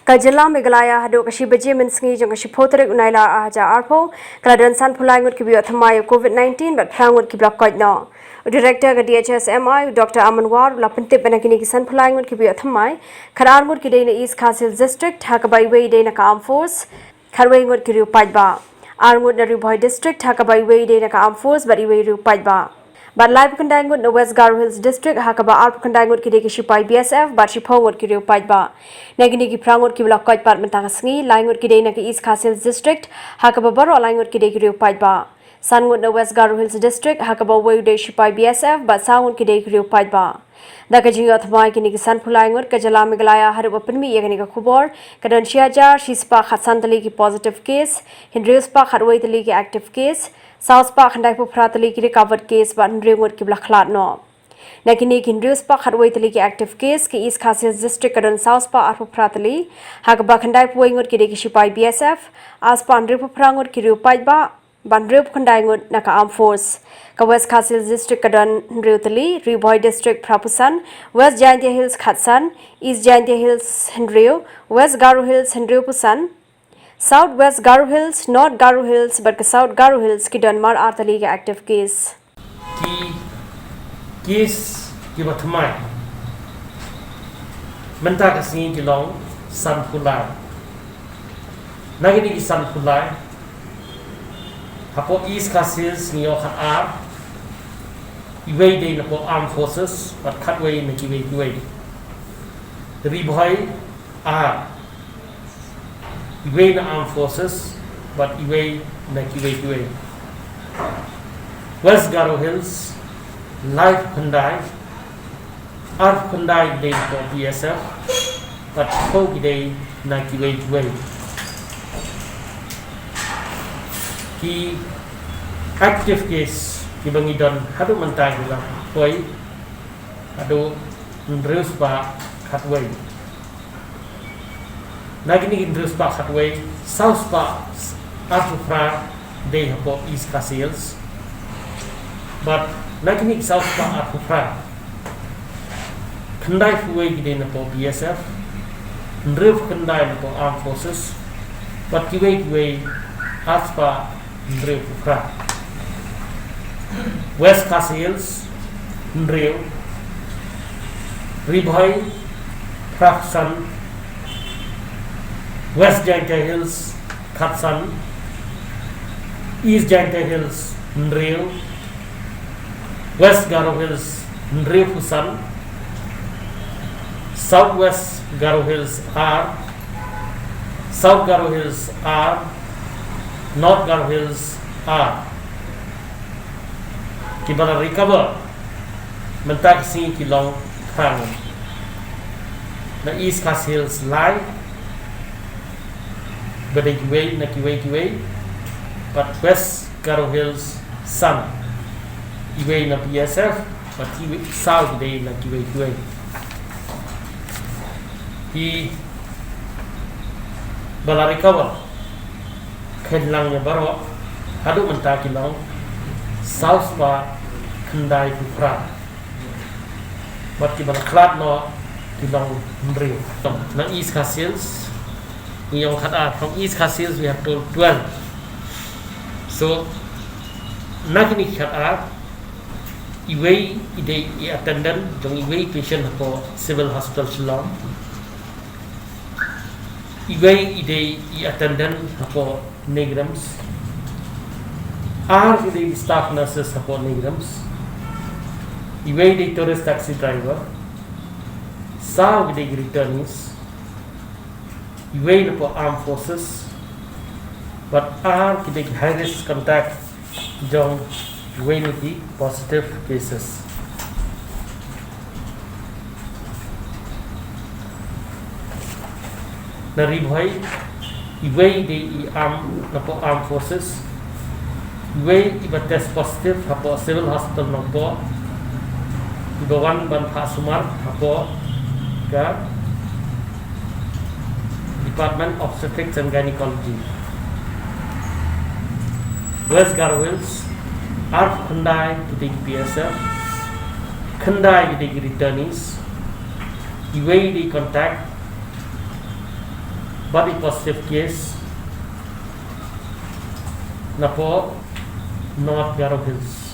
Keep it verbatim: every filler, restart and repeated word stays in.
Ka jylla Meghalaya haduh ka shi baje mynsngi jong ka shiphew tarik u Nailar ar hajar arphew, ka la don sanphew lai ngut kiba ïoh thymmai ïa u COVID nineteen bad phra ngut kiba la koit noh. U Director ka D H S M I, u Doctor Aman War, u la pyntip ba na kine ki sanphew lai ngut kiba ïoh thymmai, khatar ngut ki dei na East Khasi Hills District, ha kaba iwei i dei na ka Armed Force, khatwei ngut ki riew paidbah. Ar ngut na Ri Bhoi District, ha kaba iwei i dei na ka Armed Force bad iwei riew paidbah. Bad laiphew khyndai ngut na West Garo Hills District, ha kaba arphew khyndai ngut ki dei ki shipai B S F bad shiphew ngut ki riew paidbah. Na kine ki phra ngut kiba la koit pat mynta ka sngi, lai ngut ki dei na ka East Khasi Hills District, ha kaba baroh lai ngut ki dei ki riew paidbah. San ngut na West Garo Hills District, ha kaba uwei u dei shipai B S F bad saw ngut ki dei ki riew paidbah. Da ka jingïoh thymmai kine ki sanphew lai ngut, ka jylla Meghalaya haduh ba pynmih ïa kane ka khubor ka don shi hajar shi spah khatsan tylli ki positive case, hynriew spah khatwei tylli ki active case, saw spah khyndaiphew phra tylli ki recovered case bad hynriew ngut kiba la khlad noh. Na kine ki hynriew spah khatwei tylli ki active case, ka East Khasi Hills District ka don saw spah arphew phra tylli, ha kaba khyndaiphew wei ngut ki dei ki shipai B S F, ar spah hynriewphew phra ngut ki riew paidbah, bad hynriewphew khyndai ngut na ka Armed Force. Ka West Khasi Hills District ka don hynriew tylli, Ri Bhoi District phraphew san, West Jaintia Hills khatsan, East Jaintia Hills hynriew, West Garo Hills hynriewphew san, South West Garo Hills, North Garo Hills bad ka South Garo Hills ki don mar ar tylli ki active case. Ki case kiba thymmai mynta ka sngi ki long sanphew lai. Na kine ki sanphew lai, hapoh East Khasi Hills ngi ïoh khatar, iwei dei napoh Armed Forces bad khatwei na kiwei kiwei. Ri Bhoi ar, iwei na Armed Forces bad iwei na kiwei kiwei. West Garo Hills laiphew khyndai, arphew khyndai ki dei napoh B S F bad shiphew ki dei na kiwei kiwei. Ki active case kiba ngi don haduh mynta ki la poi haduh hynriew spah khatwei. Na kine ki hynriew spah khatwei, saw spah arphew phra dei hapoh East Khasi Hills. Bad na kine ki saw spah arphew phra, khyndaiphew wei ki dei napoh B S F, hynriewphew khyndai napoh Armed Forces, bad kiwei kiwei ar spah hynriewphew phra. West Khasi Hills hynriew, Ri Bhoi phraphew san, West Jaintia Hills khatsan, East Jaintia Hills hynriew, West Garo Hills hynriewphew san, South West Garo Hills ar, South Garo Hills ar, North Garo Hills ar. Kiba la recover mynta ka sngi ki long phra ngut. Na East Khasi Hills lai, ba dei kiwei na kiwei kiwei, bad West Garo Hills san, iwei na B S F bad kiwei, saw ki dei na kiwei kiwei. Kiba la recover khein lang ïa baroh haduh mynta ki long saw spah khyndaiphew phra. Bad kiba la khlad noh ki long hynriew. Na East Khasi Hills ngi ïoh khatar, from East Khasi Hills we have told twelve. So na kine ki khatar, iwei i dei i attendant jong iwei i patient hapoh Civil Hospital Shillong. Iwei i dei i attendant hapoh NEIGRIHMS. Ar ki dei i staff nurses hapoh NEIGRIHMS. Iwei i dei tourist taxi driver. Saw ki dei i returnees. Iwei napoh Armed Forces. Bad ar ki dei i high risk contact jong iwei na ki positive cases. Na Ri Bhoi, iwei i dei i arm, napoh Armed Forces, iwei iba test positive hapoh Civil Hospital Nongpoh, iba wan ban phah sumar hapoh ka Department of Obstetrics and Gynecology. West Garo Hills, arphew khyndai ki dei ki B S F, khyndai ki dei ki returnees, iwei i dei contact, Bad i positive case na pdeng North Garo Hills.